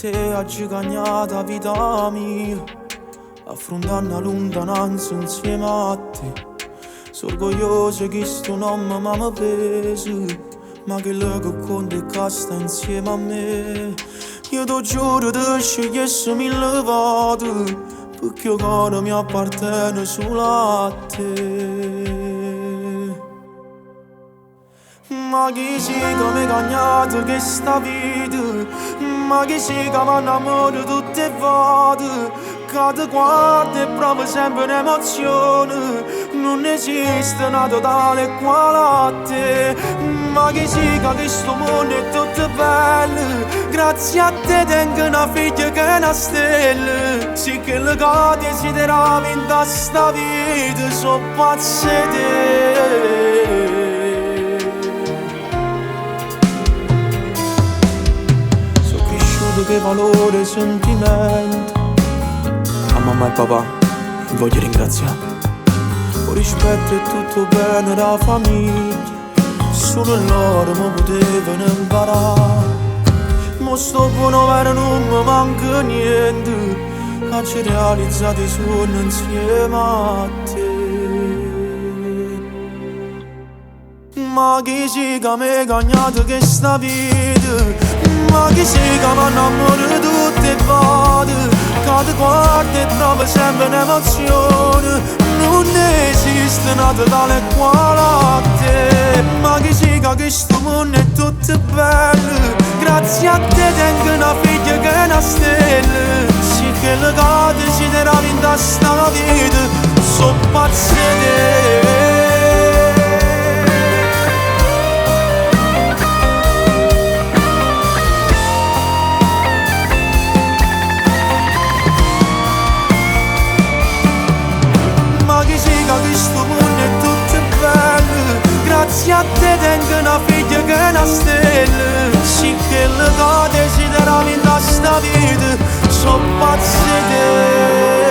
Pe' te aggio cagnato 'a vita mia, affruntanno 'a luntananza 'nzieme a te. So' orgoglioso 'e chistu nomme ma me pesa, ma chello che conta è ca staje 'nzieme a me. Io t' 'o giuro, te scegliesse mille vote, pecché 'o core mio appartiene sulo a te. Ma chi si che m'è cagnato chesta vita? Ma chi si che m'annamoro tutte 'e vote? Ca te guardo e provo sempre n'emozione. Nun esiste n'ato tale e quale a te. Ma chi si che chisto munno è tutto bello? Grazie a te tengo na figlia che è na stella. Si chello ca desideravo 'int' 'a sta vita, so' pazzo 'e te. So' crisciuto cu 'e valore e 'e sentimente. A mamma e papà 'e voglio ringrazià. 'O rispetto e tutto 'o bene d' 'a famiglia, sulo lloro me putevano 'mparà. Mo sto buono overo, nun me manca niente, aggio realizzato 'e suonne 'nzieme a te. Ma chi si che m'è cagnato chesta vita? Ma chi si che m'annamoro tutte 'e vote? Ca te guardo e provo sempre n'emozione. Nun esiste n'ato tale e quale a te. Ma chi si che chisto munno è tutto bello? Grazie a te tengo na figlia che è na stella. Si chello ca desideravo 'int' 'a sta vita, so' pazzo 'e te. Ma chi si che chisto munno è tutto bello? Grazie a te tengo na figlia che è na stella. Si chello ca desideravo 'int' 'a sta vita, so' pazzo 'e te.